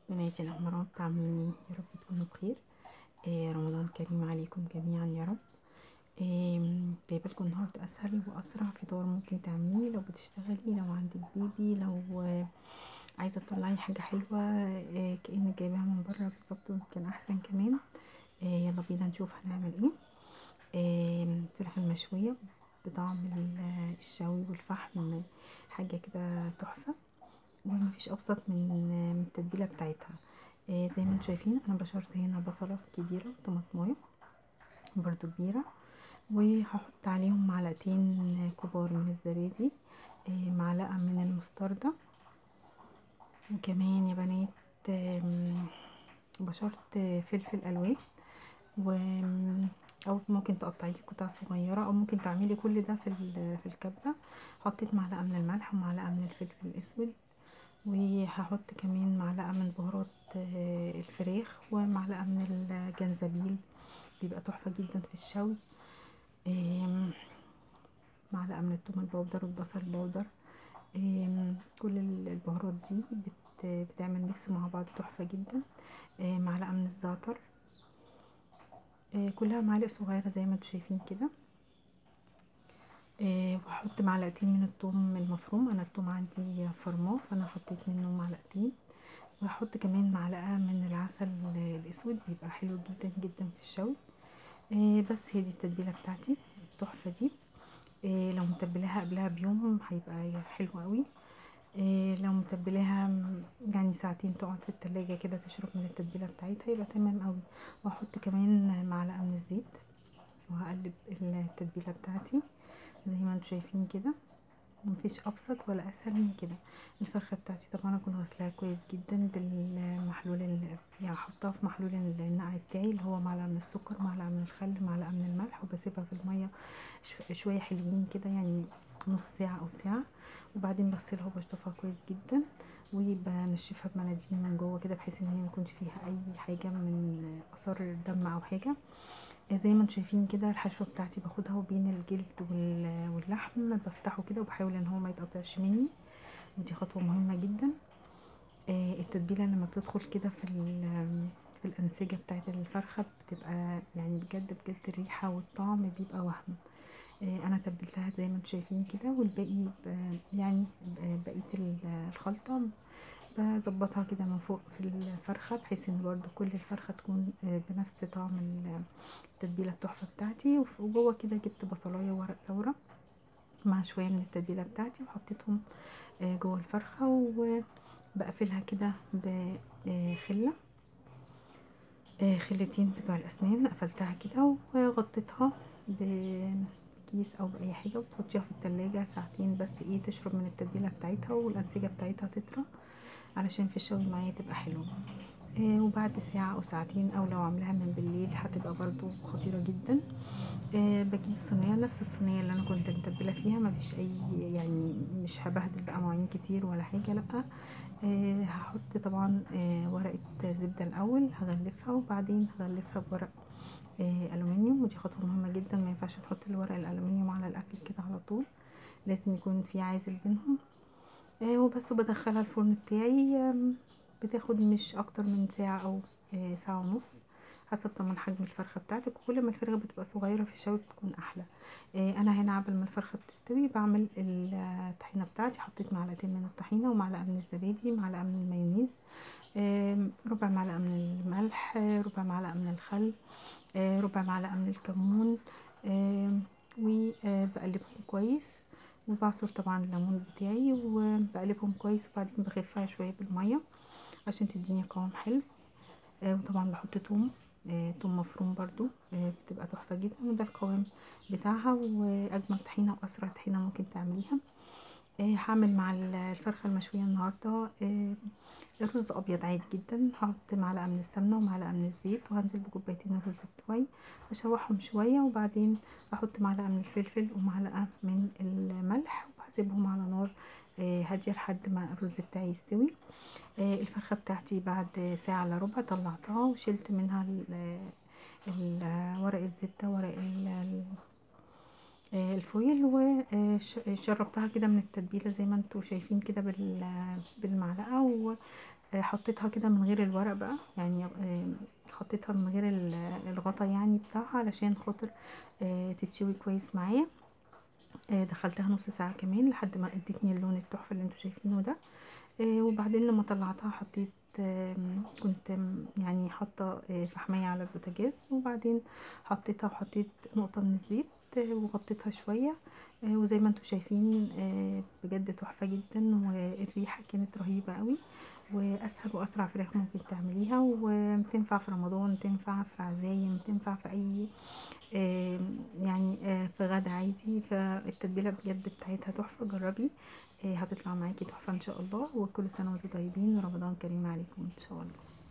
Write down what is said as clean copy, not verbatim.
بناتي الأمراض، عاملين ايه؟ يا رب تكونوا بخير. رمضان كريم عليكم جميعا يا رب. جايبه لكم النهارده اسهل واسرع فطار ممكن تعمليه لو بتشتغلي، لو عندك بيبي، لو عايزه تطلعي حاجة حلوة كأنك جايباها من بره بالظبط، ويمكن احسن كمان. يلا بينا نشوف هنعمل ايه. فراخ المشويه بطعم الشوي والفحم، حاجة كده تحفة ومفيش ابسط من التتبيله بتاعتها. زي ما انتم شايفين انا بشرت هنا بصله كبيرة وطماطمايه برضو كبيرة، وهحط عليهم معلقتين كبار من الزبادي، معلقه من المستردة، وكمان يا بنات بشرت فلفل الوان، او ممكن تقطعيه قطع صغيرة، او ممكن تعملي كل ده في الكبه. حطيت معلقه من الملح ومعلقة من الفلفل الاسود، وهحط كمان معلقه من بهارات الفراخ ومعلقة من الجنزبيل، بيبقى تحفة جدا في الشوي. معلقه من الثوم ال powder والبصل ال powder. كل البهارات دي بتعمل mix مع بعض تحفة جدا. معلقه من الزعتر، كلها معالق صغيرة زي ما انتم شايفين كده. وهحط معلقتين من الثوم المفروم، انا الثوم عندي فرماه فانا حطيت منه معلقتين. وهحط كمان معلقه من العسل الاسود، بيبقى حلو جدا جدا في الشوي. بس هي دي التتبيله بتاعتي التحفة دي. لو متبلاها قبلها بيوم هيبقى حلو قوي. لو متبلاها يعني ساعتين تقعد في التلاجة كده تشرب من التتبيله بتاعتها يبقى تمام قوي. واحط كمان معلقه من الزيت، وهقلب التتبيله بتاعتي زي ما انتم شايفين كده. مفيش ابسط ولا اسهل من كده. الفرخه بتاعتي طبعا اكون غسلاها كويس جدا بالمحلول، يعني هحطها في محلول النقع بتاعي اللي هو معلقه من السكر، معلقه من الخل، معلقه من الملح، وبسيبها في المية شوية حلوين كده، يعني نص ساعة او ساعة، وبعدين بغسلها وبشطفها كويس جدا، وبنشفها بمناديل من جوه كده بحيث ان هي ما يكونش فيها اي حاجة من اثار الدم او حاجة. زي ما انتم شايفين كده الحشوه بتاعتي باخدها وبين الجلد واللحم بفتحه كده، وبحاول ان هو ما يتقطعش مني، ودي خطوة مهمة جدا. التتبيله لما بتدخل كده في الانسجة بتاعت الفرخه بتبقى يعني بجد بجد الريحة والطعم بيبقى وهم. انا تبلتها زي ما انتم شايفين كده، والباقي يعني بقية الخلطة بظبطها كده من فوق في الفرخه، بحيث ان برضو كل الفرخه تكون بنفس طعم التتبيله التحفة بتاعتي. وجوه كده جبت بصلايه وورق لورا مع شوية من التتبيله بتاعتي، وحطيتهم جوه الفرخه، وبقفلها كده بخله، خلتين بتوع الاسنان، قفلتها كده وغطيتها بكيس او باي حاجة، وتحطيها في التلاجة ساعتين بس، ايه تشرب من التتبيله بتاعتها والانسجه بتاعتها تطرى، علشان في الشوي معايا تبقى حلوة. وبعد ساعة او ساعتين، او لو عاملاها من بالليل هتبقى برضو خطيرة جدا. بجيب الصينية، نفس الصينية اللي انا كنت متبله فيها، مفيش اي يعني مش هبهدل بقى مواعين كتير ولا حاجة، لا. هحط طبعا ورقة زبدة الاول هغلفها، وبعدين هغلفها بورق الومنيوم، ودي خطوة مهمة جدا، ما ينفعش نحط الورق الالومنيوم على الاكل كده على طول، لازم يكون في عازل بينهم. وبس، وبدخلها الفرن بتاعي. بتاخد مش اكتر من ساعة او ساعة ونص، حسب طبعا حجم الفرخه بتاعتك، وكل ما الفرخه بتبقى صغيرة في الشوي بتكون احلى. انا هنا قبل ما الفرخه بتستوي بعمل الطحينه بتاعتي. حطيت معلقتين من الطحينه، ومعلقة من الزبادي، معلقه من المايونيز، ربع معلقه من الملح، ربع معلقه من الخل، ربع معلقه من الكمون، وبقلبهم كويس، وبعصر طبعا الليمون بتاعي وبقلبهم كويس، وبعدين بخفها شوية بالمية عشان تديني قوام حلو. وطبعا بحط توم، توم مفروم برضو، بتبقى تحفة جدا، وده القوام بتاعها، واجمل طحينه واسرع طحينه ممكن تعمليها. هعمل مع الفرخه المشويه النهارده رز ابيض عادي جدا. هحط معلقه من السمنة ومعلقة من الزيت، وهنزل بكوبايتين الرز بتوعي، اشوحهم شوية، وبعدين احط معلقه من الفلفل ومعلقة من الملح، وهسيبهم على نار هادية لحد ما الرز بتاعي يستوي. الفرخه بتاعتي بعد ساعة الا ربع طلعتها، وشلت منها ورق الزبدة، ورق الفويل، وشربتها كده من التتبيله زي ما انتوا شايفين كده بالمعلقه، حطيتها كده من غير الورق بقى، يعني حطيتها من غير الغطا يعني بتاعها علشان خاطر تتشوي كويس معايا. دخلتها نص ساعة كمان لحد ما ادتني اللون التحفة اللي انتوا شايفينه ده. وبعدين لما طلعتها حطيت، كنت يعني حاطه فحمايه على البوتاجاز، وبعدين حطيتها وحطيت نقطة من الزيت وغطيتها شوية. وزي ما انتوا شايفين بجد تحفة جدا، والريحه كانت رهيبة قوي، واسهل واسرع فراخ ممكن تعمليها، وتنفع في رمضان، تنفع في عزايم، تنفع في اي يعني في غدا عادي. فالتتبيله بجد بتاعتها تحفة، جربي هتطلع معاكي تحفة ان شاء الله. وكل سنة وانتم طيبين، ورمضان كريم عليكم ان شاء الله.